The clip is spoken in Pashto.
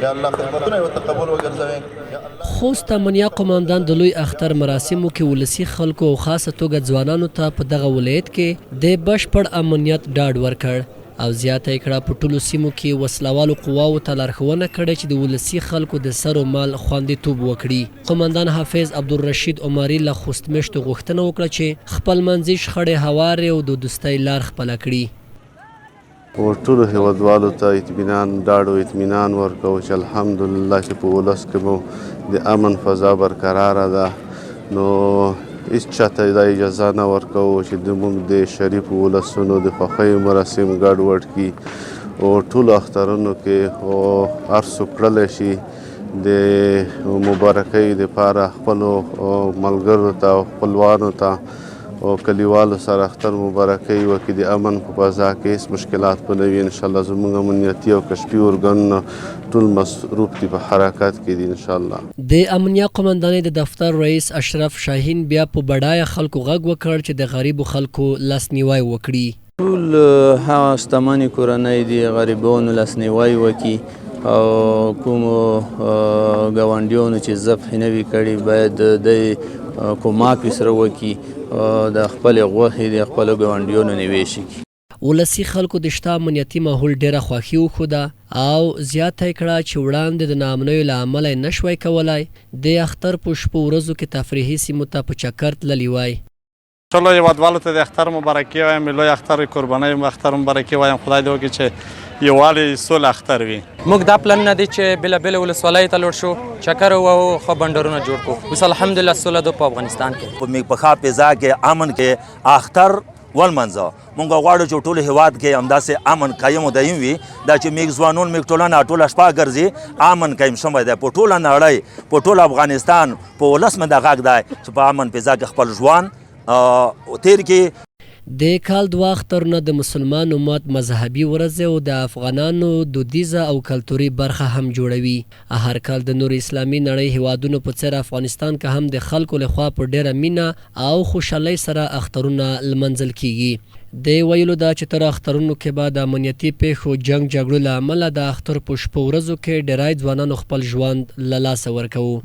یا الله خدمتونه یې ورته قبول وګرځوې یا الله. خوست امنیه قوماندان د لوی اختر مراسمو کې ولسي خلکو او خاصه توګه ځوانانو ته په دغه ولایت کې د بشپړ امنیت ډاډ ورکړ او زیاته یې کړه په ټولو سیمو کې وسله والو قواوو ته لارښوونه کړې چې د ولسي خلکو د سر او مال خوندیتوب وکړي. قوماندان حافظ عبدالرشید عمري له خوست مېشتو غوښتنه وکړه چې خپلمنځي شخړې هوارې او د دوستۍ لار خپله کړي. او ټولو هیوادوالو ته اطمینان، ډاډ او اطمینان ورکوو چې الحمدلله چې په ولس کې مو د امن فضا برقراره ده، نو هیڅ چاته دا اجازه نه ورکوو چې د موږ د شریفو ولسونو د خوښیو مراسم ګډوډ کړي، او ټولو اخترونو کې او هر څوک کړلی شي د مبارکۍ دپاره خپلو ملګرو ته او خپلوانو ته او کلیوالو سره اختر مبارکۍ وکړي. د امن په فضا کې هیڅ مشکلات به نه وي انشاءالله. زموږ امنیتي او کشفي ارګانونه ټول مصروف دي، په حرکت کې دي انشاءالله. د امنیه قومندانۍ د دفتر رئیس اشرف شاهین بیا په بډایه خلکو غږ وکړ چې د غریبو خلکو لاسنیوی وکړي. ټول هغه شتمنې کورنۍ دي غریبانو لاسنیوی وکړي او کومو ګاونډیانو چې ذبح نه وي کړي باید دی کومک سره وکړي، د خپلې غوښې د خپلو ګاونډیانو نیوی شي. ولسي خلکو د شته امنیتي ماحول ډېره خوښي وښوده او زیاته یې کړه چې وړاندې د ناامنیو له امله یې نه شوای کولای د اختر په شپو ورځو کې تفریحي سیمو ته په چکر تللي وای. ټولو هیوادوالو ته د اختر مبارکي وایم، لوی اختر، قربانۍ اختر مبارکي وایم. خدای دې وکړي چې یووالی، سوله، اختر وي. موږ دا پلانونه دي چې بېلابېلې ولسوالیو ته لوړ شو، چکر ووهو، ښه بنډارونه جوړ کړو. اوس الحمدلله سوله ده په افغانستان کې. په ښه فضا کې، امن کې اختر ولمانځه. مونږ غواړو چې ټول هیواد کې همداسې امن قایم او دایم وي. دا چې میږ ځوانون، میږ ټولنه ټوله شپه ګرځي، امن قایم شوی دی په ټوله نړۍ، په ټول افغانستان. په ولس مې دا غږ دی چې په امن فضا کې خپل ژوند تیر کړي. د کال دوه اخترونه د مسلمان امت مذهبي ورځې او د افغانانو دودیزه او کلتوري برخه هم جوړوي. هر کال د نورو اسلامي نړۍ هېوادونو په څېر افغانستان کې هم د خلکو له خوا په ډېره مینه او خوشحالۍ سره اخترونه لمانځل کېږي. د ویلو ده چې تر اخترونو کې به د امنیتي پېښو، جنګ جګړو له امله د اختر په شپو ورځو کې ډېری ځوانانو خپل ژوند له لاسه ورکوو.